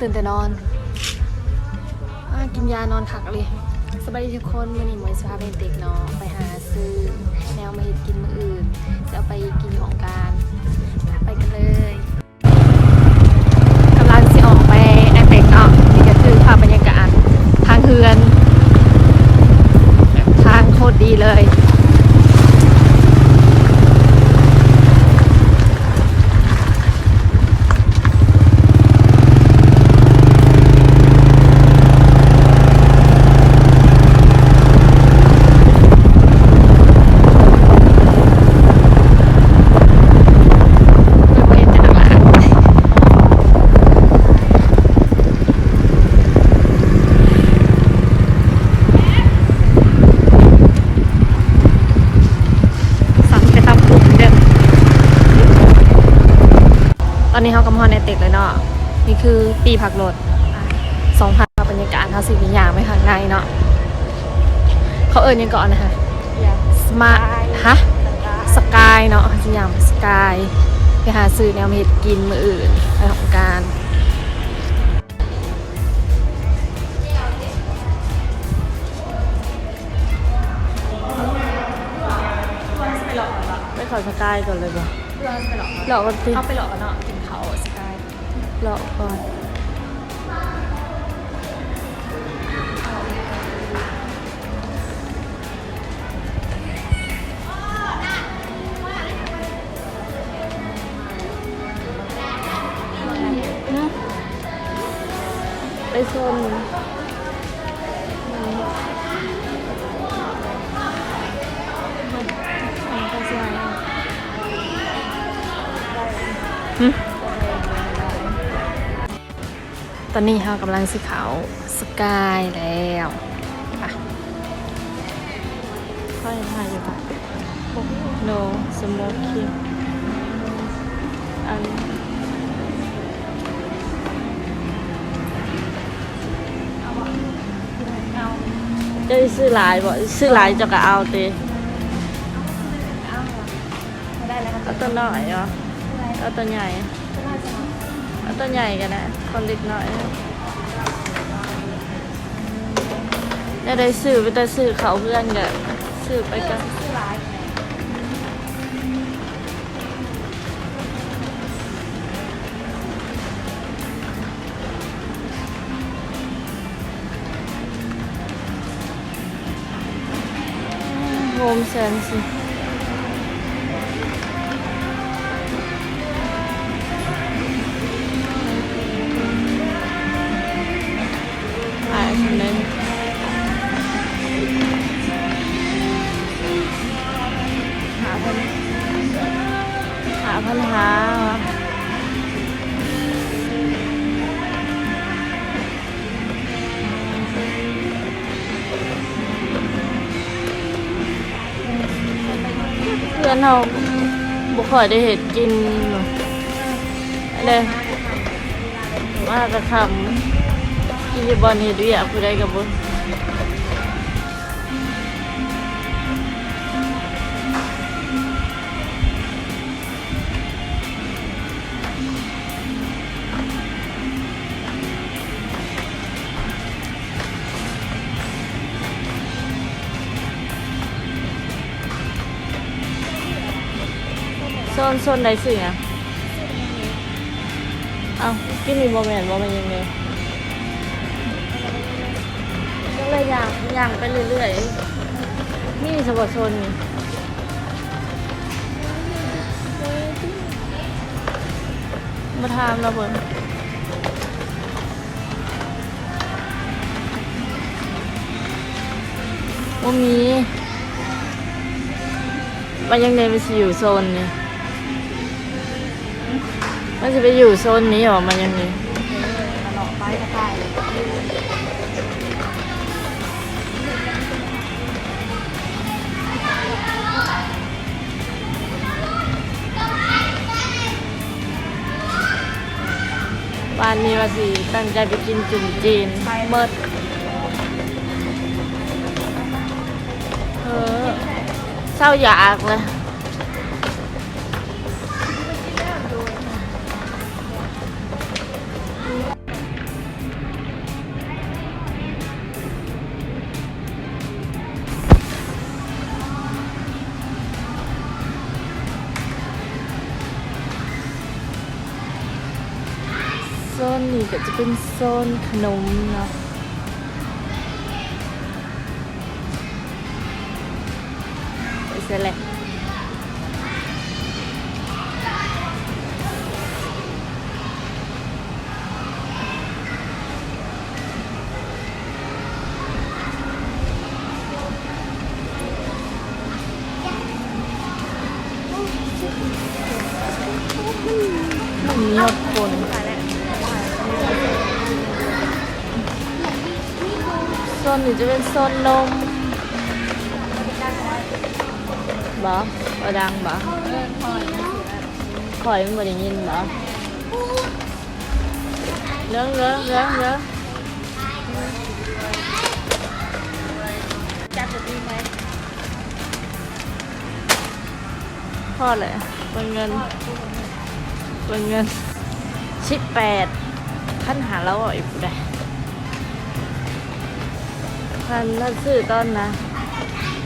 ຕື່ນແຕ່ນອນ ອາ ກິນຢານອນຄັກອີ່ຫຼີ. ສະບາຍດີທຸກຄົນ, ມື້ນີ້ໝວຍຊິພາໄປເຕັກເນາະ ໄປຫາຊື້ແນວມາເຮັດກິນມື້ອື່ນ ຊິເອົາໄປກິນຢູ່ຫ້ອງການ. ໄປກັນເລີຍ. ກຳລັງຊິອອກໄປແອເຕັກເນາະ. ນີ້ກໍຄືພາບບັນຍາກາດທາງເຮືອນ ແບບທາງໂຄດດີເລີຍ. ສັ່ນໄປຕາມກຸ່ມເດີ້. ຕອນນີ້ເຮົາກໍມາຮອດໃນເຕັກແລ້ວເນາະ. ນີ້ຄືປີ້ພັກລົດ ສອງພັນ. ບັນຍາກາດ ເຮົາຊິໄປຍ່າງໄປຂ້າງໃນເນາະ. ເຂົາເອີ້ນຫຍັງເກາະນະ? ສະມາ ສະກາຍ ຮະ? ສະກາຍ ສະກາຍເນາະ. ເຮົາຊິຍ່າງໄປສະກາຍ ໄປຫາຊື້ແນວມາເຮັດກິນມື້ອື່ນ ໄປຫ້ອງການ. ໄປເຂົ້າສະກາຍກ່ອນເລີຍບໍ່? ເລາະກ່ອນຕິ ເຮົາໄປເລາະກ່ອນເນາະ ກິນເຂົ້າສະກາຍ ເລາະກ່ອນ. ໄປຊົນ ຫຶ? ຕອນນີ້ເຮົາກຳລັງຊິເຂົ້າສະກາຍແລ້ວ. ໄປ ໄປຖ່າຍຢູ່ປະ? No smoking. ອັນ ເຈົ້າຊິຊື້ຫຼາຍບໍ່? ຊື້ຫຼາຍເຈົ້າກໍເອົາຕິ. ເອົາໂຕນ້ອຍເນາະ ເອົາໂຕໃຫຍ່ ເອົາໂຕໃຫຍ່ກໍໄດ້ ຂອງເດັກນ້ອຍ. ແນວໃດຊື້ ໄປແຕ່ຊື້ເຂົ້າເຮືອນກໍຊື້ໄປກ່ອນ. ໂຮມແສນສີ ຫຼາຍຄົນເດ້ ຫ້າພັນ ຫ້າພັນຫ້າ. ເພື່ອນເຮົາບໍ່ຄ່ອຍໄດ້ເຮັດກິນເດ້ ມາກະຄ່ຳ ກິນຢູ່ບ່ອນເຮັດວຽກ ຜູ້ໃດກໍບໍ່ ໂຊນ ໂຊນໃດຊື່ຫຍັງ? ເອົ້າ ກິນນີ້ບໍ່ແມ່ນບໍ່? ແມ່ນຫຍັງເດ? ກໍເລີຍຍ່າງ ຍ່າງໄປເລື້ອຍໆ ມີສະບໍ່ໂຊນນີ້? ມາຖາມລາວເບິ່ງ ບໍ່ມີ. ມັນຍັງໄດ້ ມັນຊິຢູ່ໂຊນນີ້ ມັນຊິໄປຢູ່ໂຊນນີ້ຫວາ? ມັນຍັງໄດ້ ວານນີ້ວ່າຊິຕັ້ງໃຈໄປກິນຈຸ້ມຈີນ ໄປ ເໝິດ ເອີ ເຊົາຢາກແລ້ວ. ກໍຈະເປັນໂຊນຂະໜົມເນາະ. ໄປໃສແຫຼະ? ມັນມີຮອດຄົນ. ໂຊນນີ້ຈະເປັນໂຊນນົມບໍ? ບໍ່ດັງບໍ? ຂ້ອຍມັນບໍ່ໄດ້ຍິນບໍ? ເລີງ ເລີງ ເລີງ ເລີງ. ຈັບແບບນີ້ໄປ. ພໍແຫຼະ ເບິ່ງເງິນ ເບິ່ງເງິນ ສິບແປດ ພັນຫ້າຮ້ອຍ ພຸ້ນໃດ໋. ພັນ ພັນຊື້ຕອນນະ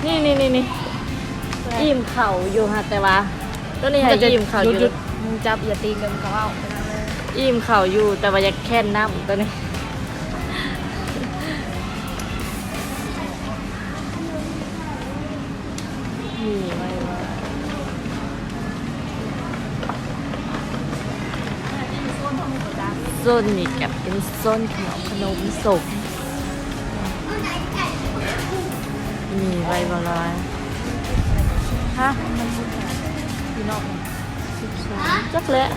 ນີ້ໆໆໆ ອີ່ມເຂົ້າຢູ່ຫັ້ນ ແຕ່ວ່າໂຕນີ້ໃຫ້ອີ່ມເຂົ້າຢູ່. ຫຍຸດ ຫຍຸດ ຫຍຸດ ຈັບ ຢ່າຕີກັນ ເຂົາເວົ້າ ອີ່ມເຂົ້າຢູ່ ແຕ່ວ່າຢາກແຄ້ນນ້ຳໂຕນີ້. ມີໄວ້ວ່າ ໂຊນນີ້ກະເປັນໂຊນຂະໜົມ ຂະໜົມສົ້ມ ມີໄວ້ບໍ່ຫຼາຍ. ຮະ? ຢູ່ນອກ ສິບສາມ ຈັກແຫຼະ.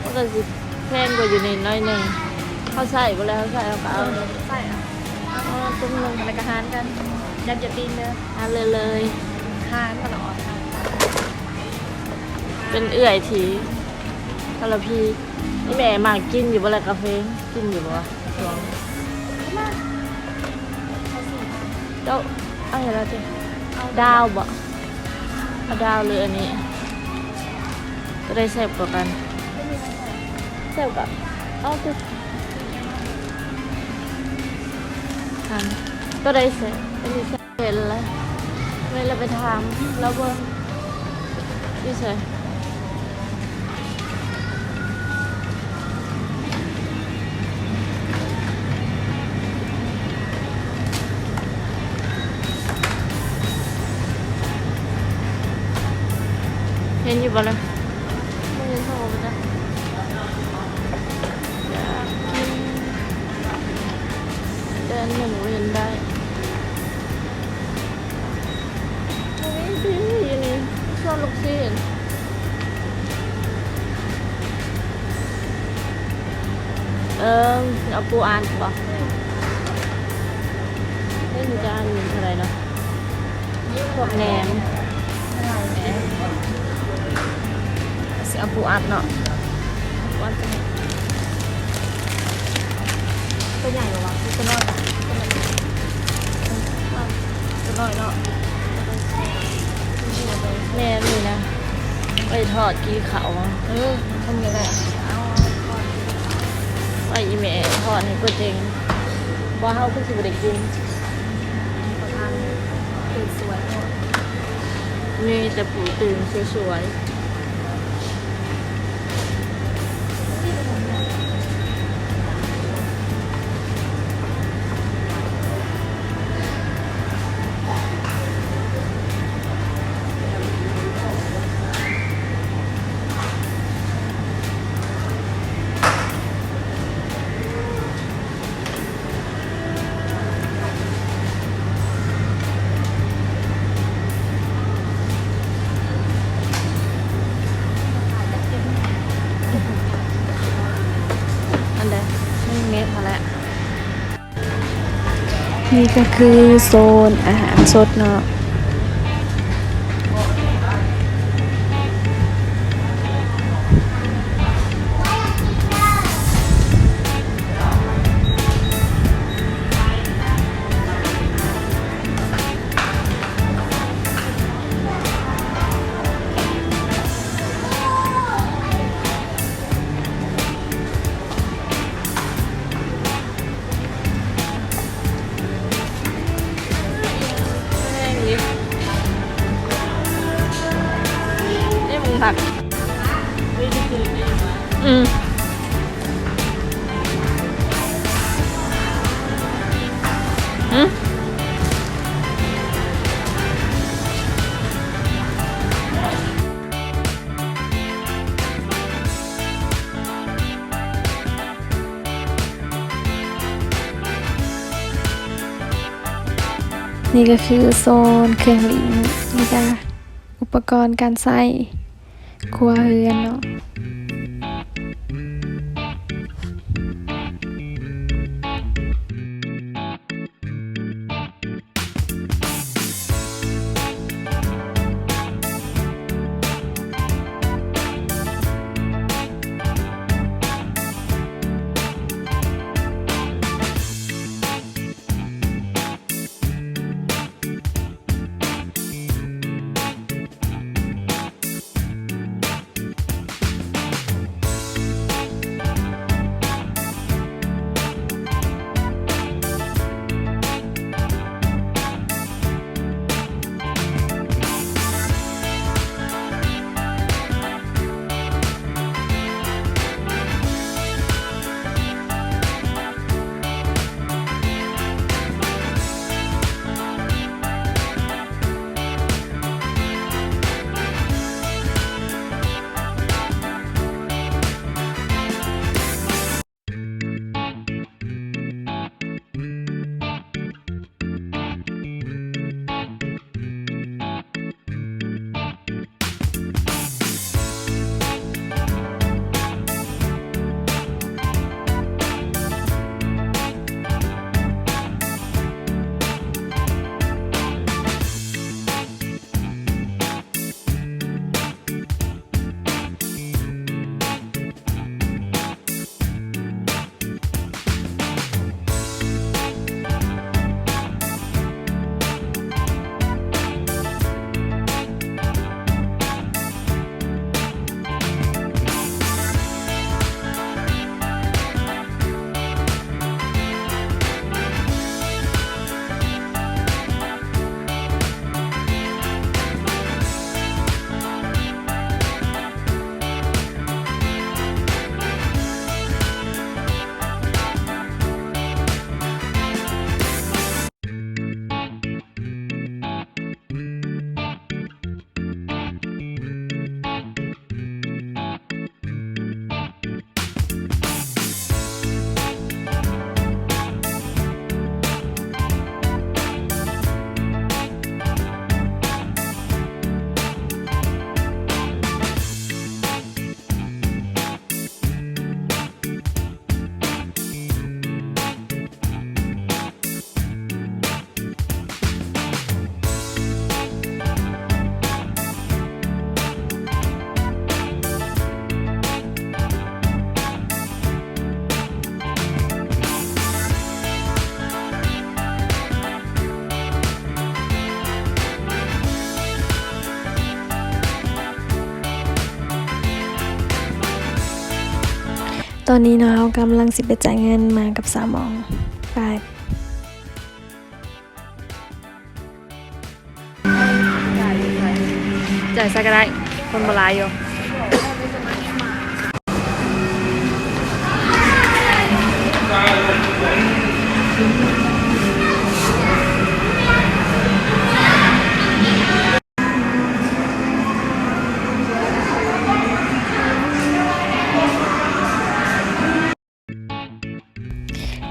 ມັນກະຊິແພງກວ່າຢູ່ນີ້ໜ້ອຍໜຶ່ງ. ເຮົາໃຊ້ບໍ່ແລ້ວ ເຮົາໃຊ້ເຮົາກະເອົາ ເອີ ໃຊ້ເອົາ ເອົາຕຸ່ມໜຶ່ງ ແລ້ວກະຫານກັນ ຢ່າ ຢ່າຕີນເດີ ຫານເລີຍໆ ຫານຕະຫຼອດ. ເປັນເອື້ອຍທີ່ທະລະພີ. ອີ່ແມ່ມັກກິນຢູ່ບໍ່ລະກາເຟ? ກິນຢູ່ບໍ່? ເຈົ້າເອົາຫຍັງລະຕິ? ດາວບໍ? ເອົາດາວ ຫຼື ອັນນີ້ ໂຕໃດແຊບກວ່າກັນ? ແຊບກວ່າ ເອົາຕິ ຫັ້ນ ໂຕໃດແຊບ? ອັນນີ້ແຊບ. ເຫັນລະ ເວລາໄປຖາມລາວເບິ່ງ ຢູ່ໃສ? ເຫັນຢູ່ບໍ່ລະ? ບໍ່ເຫັນເຂົາບໍ່ໄດ້ ຢາກກິນ ແຕ່ອັນໜຶ່ງບໍ່ເຫັນໄດ້. ບໍ່ມີຊີ້ຢູ່ນີ້ ສ່ວນລູກຊີ້ນ ເອີ ເອົາປູອັດບໍ? ເອີ ນີ້ຈະອັນເທົ່າໃດເນາະ? ພວກແໜມ ຊິເອົາປູອັດເນາະ ປູອັດໂຕໃຫຍ່ ໂຕໃຫຍ່ບໍ່ວະ? ໂຕນ້ອຍ ໂຕນ້ອຍເນາະ ແມ່ນນີ້ນະ ໄວ້ທອດກີ່ເຂົ້າ. ເອີ ທຳແນວໃດ ເອົາ ເອົາທອດ ໄວ້ອີ່ແມ່ທອດໃຫ້ເພິ່ນເອງ ບໍ່ ເຮົາຄືຊິບໍ່ໄດ້ກິນ. ປະທານ ເປັນສວຍເນາະ ມີແຕ່ຜູ້ຕື່ມສວຍໆ. ອັນໃດ ໜຶ່ງເມັດຫັ້ນແຫຼະ. ນີ້ກະຄືໂຊນອາຫານສົດເນາະ. ນີ້ກໍຄືໂຊນເຄື່ອງຫຼິ້ນ ແລ້ວກະອຸປະກອນການໃຊ້ຄົວເຮືອນເນາະ. ຕອນນີ້ເນາະ ເຮົາກຳລັງຊິໄປຈ່າຍເງິນມາກັບສາວໝອງ. ໄປ. ຈ່າຍໃສກໍໄດ້ ຄົນບໍ່ຫຼາຍຢູ່.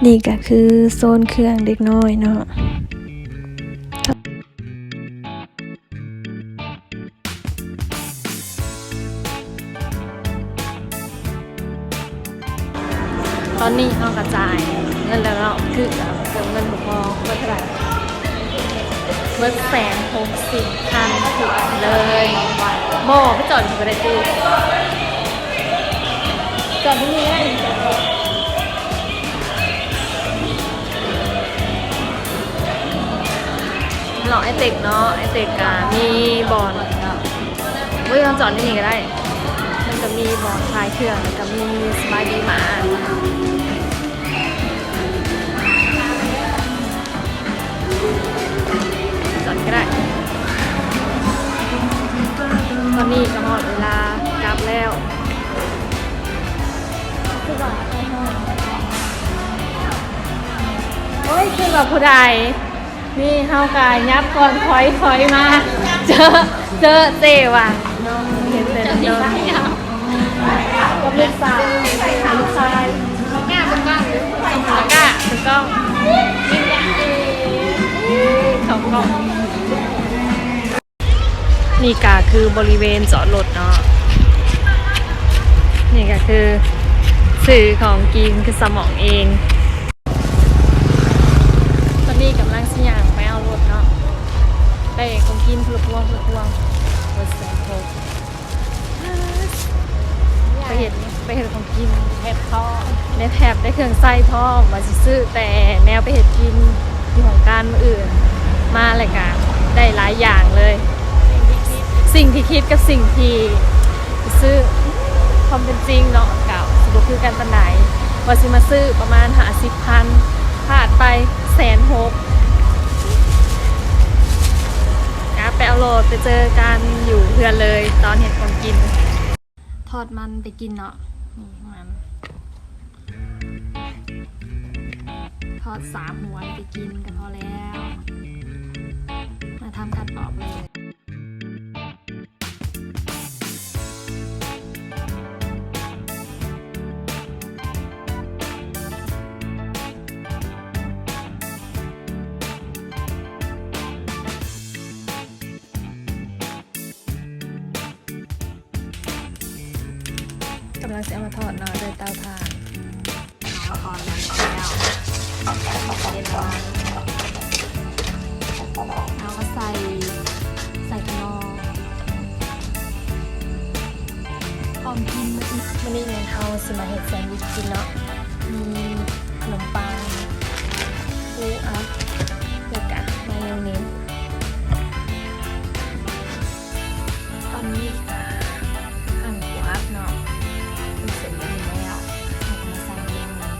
ນີ້ກໍຄືໂຊນເຄື່ອງເດັກນ້ອຍເນາະ. ຕອນນີ້ເຮົາກໍຈ່າຍເງິນແລ້ວເນາະ ຄືເກີບເງິນບໍ່ພໍ ເບິດເທົ່າໃດ? ເບິດແສນຫົກສິບພັນຖ້ວນເລີຍ. ບໍ່ ໄປຈອດຢູ່ກໍໄດ້ຕິ ຈອດຢູ່ນີ້ກໍໄດ້. ເລາະໄອເຕັກເນາະ ໄອເຕັກກະມີບ່ອນ ເວີຍ ເຮົາຈອດຢູ່ນີ້ກໍໄດ້ ມັນກະມີບ່ອນຂາຍເຄື່ອງ ແລ້ວກະມີສະບາຍດີມາ ຈອດກໍໄດ້. ຕອນນີ້ກໍຮອດເວລາກັບແລ້ວ. ໂອ້ຍ ຄິດວ່າຜູ້ໃດ? ນີ້ເຮົາກະຫຍັບກ່ອນ ຖອຍ ຖອຍມາ ເຈີ ເຈີເຈ້ວ່າ ນ້ອງເຫັນແຕ່ດົນ ກັບລູກສາວ ລູກຊາຍ ເຂົາກ້າເປັນກ້ອງ ເຂົາກ້ອງ ເຂົາກ້ອງ ນີ້ກະຄືບໍລິເວນຈອດລົດເນາະ. ນີ້ກະຄືຊື້ຂອງກິນ ຄືສະໝອງເອງ. ຕອນນີ້ກຳລັງຊິຍ່າງໄປເອົາລົດເນາະ. ໄດ້ຂອງກິນຄົນລະພວງ ຄົນລະພວງ. ເບິດແສນຫົກ. ໄປເຮັດ ໄປເຮັດຂອງກິນ ແທັບພ້ອມ ໄດ້ແທັບ ໄດ້ເຄື່ອງໃຊ້ພ້ອມ ວ່າຊິຊື້ແຕ່ແນວໄປເຮັດກິນຢູ່ຫ້ອງການມື້ອື່ນ. ມາແລ້ວກະໄດ້ຫຼາຍຢ່າງເລີຍ. ສິ່ງທີ່ຄິດກັບສິ່ງທີ່ຊິຊື້ ຄວາມເປັນຈິງເນາະ ກະຊິບໍ່ຄືກັນປານໃດ. ວ່າຊິມາຊື້ປະມານຫ້າສິບພັນ ພາດໄປແສນຫົກ. ກະໄປເອົາໂລດ ໄປເຈີກັນຢູ່ເຮືອນເລີຍ ຕອນເຮັດຂອງກິນ. ທອດມັນໄປກິນເນາະ ນີ້ມັນ ທອດສາມຫົວໄປກິນກະພໍແລ້ວ. ມາທຳການປອກເລີຍ. ກຳລັງຊິເອົາມາທອດເນາະ ດ້ວຍເຕົາຖ່ານ. ເອົາມາທອດແລ້ວ ເອົາມາໃສ່ ໃສ່ຂະໜໍ່ ພ້ອມກິນ. ມື້ນີ້ແມ່ນເຮົາຊິມາເຮັດແຊນວິດກິນເນາະ ມີຂະໜົມປັງ ປູອັດ ແລ້ວກະມາຍອງເນສ. ຕອນນີ້ກະ ອັນ ປູອັດເນາະ ເປັນເສັ້ນແບບນີ້ແລ້ວ ເຮົາກະມາໃສ່ເລື່ອງນີ້.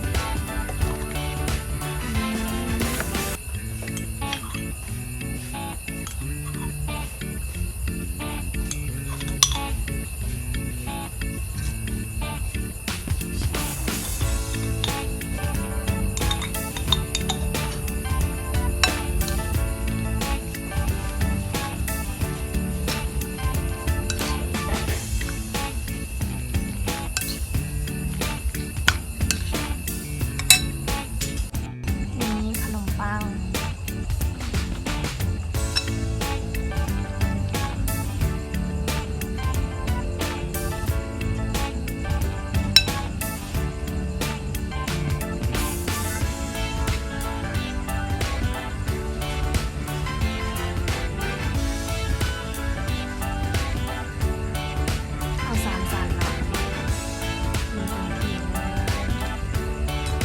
ນີ້ຂະໜົມປັງ. ເອົາສາມຊັ້ນເນາະ ມັນຈັ່ງກິນເລີຍ.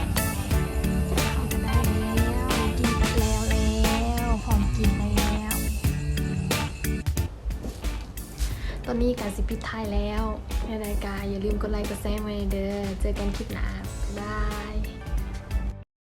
ເຮົາກະໄດ້ແລ້ວ ກິນແລ້ວແລ້ວ ພ້ອມກິນແລ້ວ. ຕອນນີ້ກະຊິປິດທ້າຍແລ້ວ ແນວໃດກະຢ່າລືມກົດໄລກ໌ ກົດແຊໃຫ້ເດີ. ເຈີກັນຄລິບໜ້າ ບາຍບາຍ.